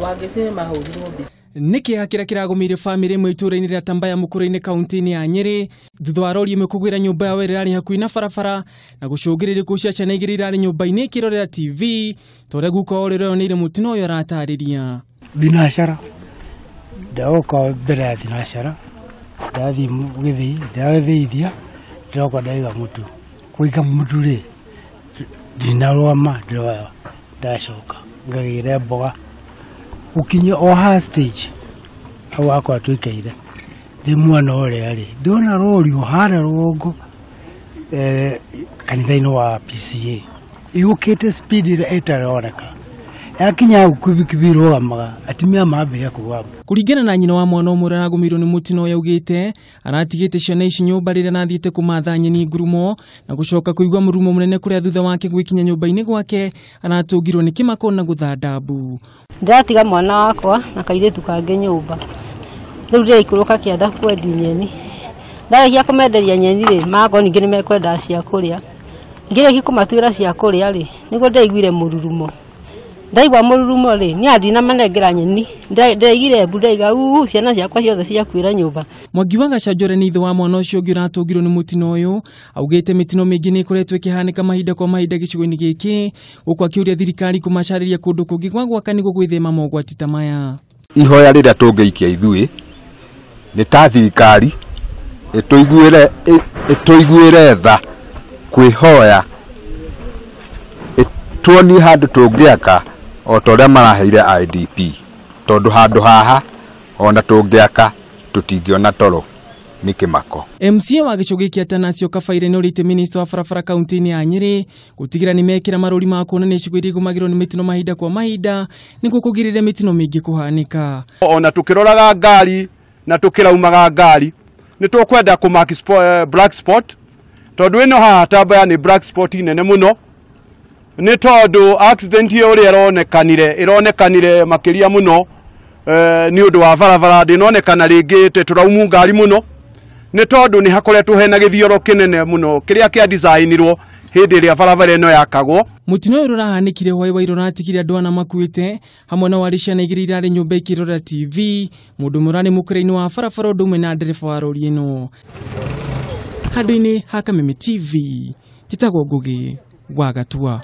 Wangeci nĩ mahũrirwo mbica. Nĩ kĩeha kĩrĩa kĩragũmĩire bamĩrĩ ĩmwe itũũra-inĩ rĩa Tambaya Mũkũrũ-inĩ kaunti-inĩ ya Nyĩrĩ thutha wa rori ĩmwe kũgwĩra nyũmba yao ĩrĩa ĩrarĩ hakuhĩ na barabara na gũcũngĩrĩria ikuũ cia ciana igĩrĩ irarĩ nyũmba-inĩ ikĩrorera TV ta ũrĩa guka ũrĩa ũreyoneire mũtino ũyũ aratarĩria. Thinacara ndoka mbere ya thinacara ndathiĩ gĩthĩi ndathĩithia ndĩroka ndaiga mũtu kũiga mũtu rĩ ndinarũgama ndĩroya ndacoka ngagĩre mboga gũkinya o ha stage hau hakwa tũikaire ndĩ mwana ũrĩa rĩ ndĩrona rori o harĩa rũgongo kanitha-inĩ wa PCA ĩũkĩte speed ĩrĩa ĩtaroneka yakinya hau kibikibi rũgamaga atumia mambĩrĩria kũgamba. Kũringana na nyina wa mwana ũmwe ũrĩa aragũmĩirwo nĩ mũtino ũyũ augĩte aratigĩte ciana ici nyũmba rĩrĩa arathiĩte kũmatha nyeni ngurumo na gũcoka kũigua mũrumo mũnene kũrĩa thutha wake gwĩkinya nyũmba-inĩ gwake aratũngirwo nĩ kĩmako na gũthanda mbu. Ndĩratiga mwana wakwa na kairĩtu kangĩ nyũmba rĩu ndĩraikũrũka kĩanda kwendia nyeni ndarĩkia kũmenderia nyeni rĩ magakorwo ningĩ nĩmekwendaga cia kũrĩa ngĩrĩkia kũmatuĩra cia kũrĩa rĩ nĩguo ndĩraiguire mũrurumo ndaigua mũrurumo rĩ niĩ ndinamanengera nyeni ndĩraigire mbu ndaiga uu ciana ciakwa ciothe ciakuĩra nyũmba. Mwangi wa Gacanjore nĩ ithe wa mwana ũcio ũngĩ ũratũngirwo nĩ mũtino ũyũ augĩte mĩtino mĩingĩ nĩ ĩkoretwo ĩkĩhanĩka mahinda kwa mahinda gĩcigo-inĩ gĩkĩ gũkũ akĩũria thirikari kũmacarĩria kũndũ kũngĩ gwa gwaka nĩguo gwĩthema mogwati ta maya. Ihoya rĩrĩa tũngĩikia ithuĩ nĩ ta thirikari ĩtũiguĩre tha kwĩhoya tuonie handũ tũngĩaka o ta ũrĩa maraheire IDP tondũ handũ haha ona tũngĩaka tũtingĩona toro nĩ kĩmako. MCA wa gĩcigo gĩkĩ Atanasio Kabaire nĩ ũrĩte minista wa barabara kaunti-inĩ ya Nyĩrĩ gũtigĩra nĩ mekĩra marũri ma kuonania icigo iria igũmagĩrwo nĩ mĩtino mahinda kwa mahinda nĩguo kũgirĩrĩria mĩtino mĩingĩ kũhanĩka. Ona tũkĩroraga ngari na tũkĩraumaga ngari nĩ tũkwenda kũmark black spot tondũ ĩno haha Tambaya nĩ black spot nene mũno nĩ tondũ accident ĩyo ũrĩa ĩronekanire makĩria mũno nĩ ũndũ wa barabara ndĩnonekana rĩngĩ tũraumu ngari mũno nĩ tondũ nĩ hakoretwo hena gĩthioro kĩnene mũno kĩrĩa kĩa designirwo hĩndĩ ĩrĩa barabara ĩno yakagwo. Mũtino ũyũ ũrahanĩkire hwaĩ wa ira ũratigire andũ ana makuĩte hamwe na warĩ ciana igĩrĩ irarĩ nyũmba ikĩrora TV mũndũ ũmwe ũrarĩ mũkĩra-inĩ wa barabara ũndũ ũmwe na ndereba wa rori ĩno. Handũ-inĩ ha Kameme TV njĩtagwo Ngũgĩ wa Gatua.